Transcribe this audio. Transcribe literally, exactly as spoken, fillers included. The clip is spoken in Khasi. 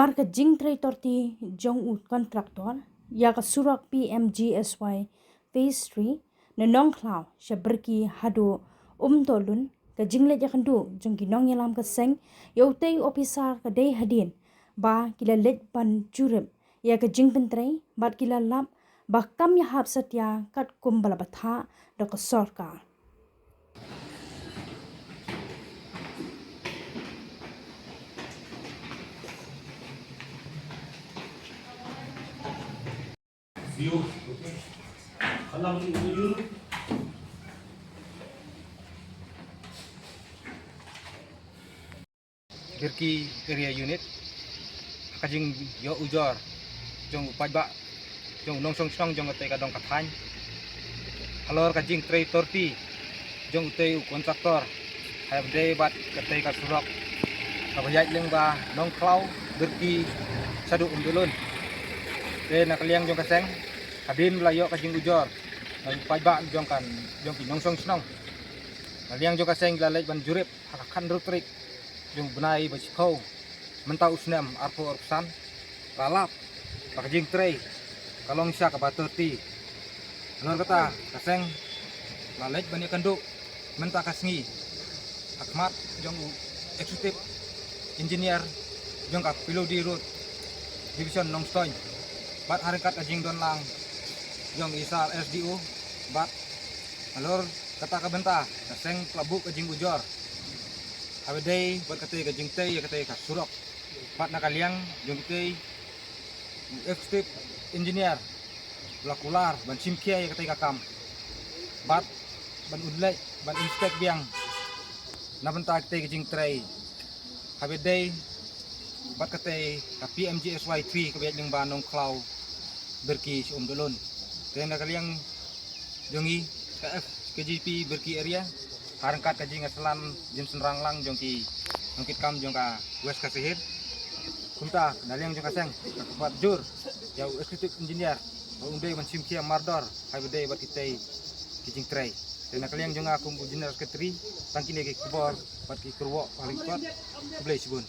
Namar ka jingtrei torti jong u kontraktor ïa ka surok P M G S Y Phase three na Nongkhlaw sha Byrki haduh Umdohlun, ka jingleit ïakynduh jong ki nongïalam ka seng ïa utei u ophisar ka dei hadien ba ki la leit ban jurip ïa ka jingpyntrei bad ki la lap ba kam ïahap satia katkum ba la bthah da ka sorkar. Byrki Area Unit, ka jingïoh ujor jong u paidbah jong u nongshong shnong jong katei ka dong ka thaiñ halor ka jingtrei torti jong utei u kontraktor ha ba dei bad katei ka surok kaba ïaid lyngba Nongkhlaw, Byrki shaduh Umdohlun. Te na ka liang jong ka seng, hadien ba la ïoh ka jingujor na u paidbah jong ka, jong ki nongshong shnong, na liang jong ka seng la leit ban jurip ha ka khathynriew tarik jong u bnai ba shiphew mynta u snem arphew arphew san, la lap ba ka jingtrei ka long sha kaba torti. Halor kata ka seng la leit ban ïakynduh mynta ka sngi ha khmat jong u Executive Engineer jong ka P W D Road Division Nongstoiñ bad ha ryngkat ka jingdon lang jong i Sir S D O bad halor kata ka bynta ka seng ka la buh ka jingujor ha ba dei bad katei ka jingtei ïa katei ka surok. Bad na ka liang jong kitei u Executive Engineer u la kular ban shim khia ïa katei ka kam bad ban un leit ban inspect biang na bynta katei ka jingtrei ha ba dei bad katei ka P M G S Y three kaba ïaid lyngba Nongkhlaw, Byrki sha Umdohlun. Te na ka liang jong ngi ka F K J P Byrki Area ha ryngkat ka jingïasalan jingïasynrang lang jong ki nongkitkam jong ka West Khasi Hills, kumta na liang jong ka seng ka kyrpad jur ïa u Executive Engineer ba un dei ban shim khia mardor ha ba dei bad kitei ki jingtrei. Te na ka liang jong nga kum u General Secretary, tang kine ki khubor bad ki kyrwoh ha lyngkot. Khublei shibun.